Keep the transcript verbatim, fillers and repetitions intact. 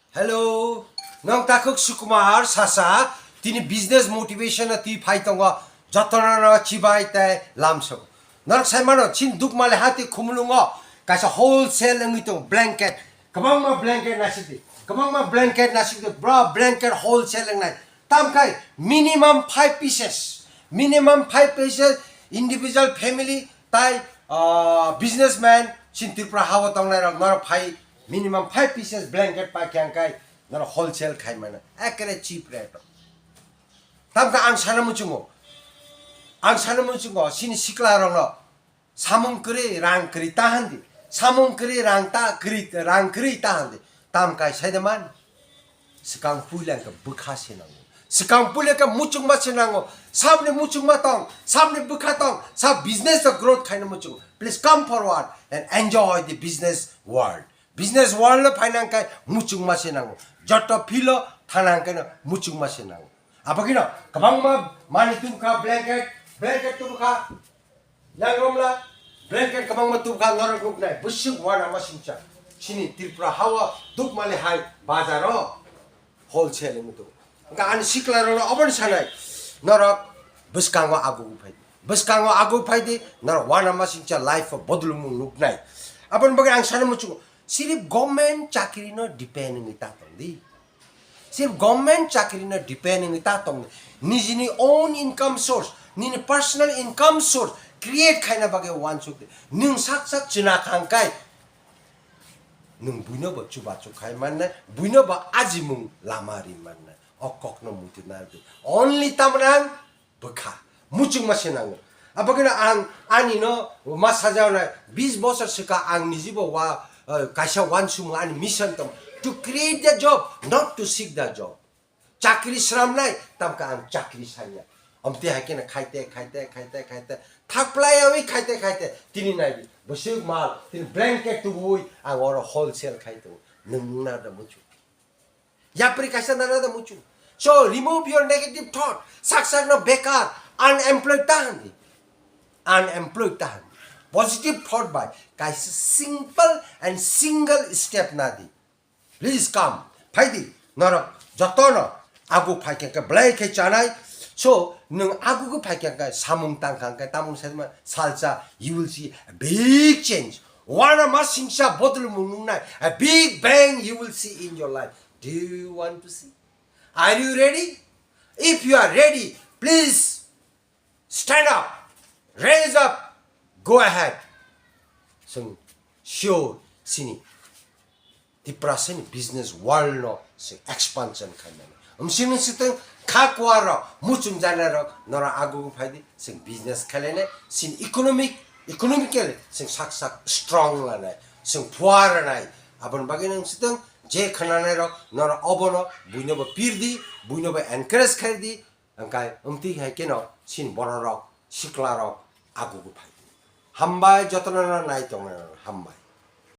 Hello, nong takhuk Sukumar sasa, tini business motivation na twi phai tongo, jotono no chibai tei lamsok. Norok sai mano, chin dukmale hati khumulungo, kaisa wholesale wngwi tongo, blanket, kwbangma blanket naisidi, kwbangma blanket naisidi, bro, blanket wholesale wngnai. Tamkhai minimum five pieces, minimum five pieces, individual family tai, ah, businessman, chin Tripura hao tongnai rok norok phai minimum five pieces blanket pai khe ang kai norok wholesale khai mano, ekere cheap rate o. Tamkha ang sana muchungo, ang sana muchungo, sini sikla rokno samung kwrwi, rang kwrwi ta handi, samung kwrwi, rang ta kwrwi, rang kwrwi ta handi, tamkai sai de man. Swkang puila khe bwkha se nango, swkang puila khe muchungma se nango, sabni muchungma tong, sabni bwkha tong, sab business o growth khaina muchungo. Please come forward and enjoy the business world. Business world no phaina khe muchungma se nango, joto field o thana khe no muchungma se nango. Abagino kwbangma manwi tubukha, blanket, blanket tubukha, yang romla, blanket kwbangma tubukha, norok nuknai, bwswk uanama singcha. Chini Tripura hao dukmali hai bazaro wholesale wngwi tongo. Wngkha ani sikla rokno oboni sanai, norok bwskango agugwi phaidi, bwskango agugwi phaidi, norok uanama singcha life o bodolmung nuknai. Aboni bagwi ang sana muchungo, sirip government chakri no depend wngwi ta tongdi. Sirip government chakri no depend wngwi ta tongdi. Nijini own income source, nini personal income source create khaina bagwi uansuk di. Nwng sak sak chwna khang kai nwng buino bo chubachu khai mannai, buino bo ajimung lama ri mannai. O kokno muitu narwdi. Only tamnang bwkha, muchungma se nango. Abagino ang ani no ma sajaonai, bis bosor swkang ang nijibo wa, eh, kaisa uansukmung ani mission tong to create the job, not to seek the job. Chakri sramnai, tamkha ang chakri sanya. Omte hai khe khaite, khaite, khaite, khaite, thakplai awi khaite, khaite, tini naidi, bwswk mal, tini blanket tubui, ang oro wholesale khai tongo. Nwng nada muchung. Yapri kaisa nana da muchung. So remove your negative thought. Sak sak no bekar, unemployed ta handi. Unemployed ta handi. Positive thought bai kaisa simple and single step nadi. Please come. Phaidi, norok jotono agu phai khe belai khe chanai. So nwng agu khe phai khe samung tang kha khe tamung sai ma salsa, you will see a big change. Uanama singcha bodolmung nungnai, a big bang you will see in your life. Do you want to see? Are you ready? If you are ready, please stand up, raise up, go ahead. Chwng sure sini Tiprasani business world no se expansion khainani. Omsini siteng kha kuar rok, muchung jana rok, nora agu phaidi, sing business khailene, sin economic, economically, sing sak sak strong lanai, sing puar nai. Abon bagi nang siteng, je khananai rok, nora obono, buino bo pirdi, buino bo encourage khaidi, angkai umti hai keno, sin bororok, siklarok, agu phaidi. Hambai, jotono nai tongnai, hambai.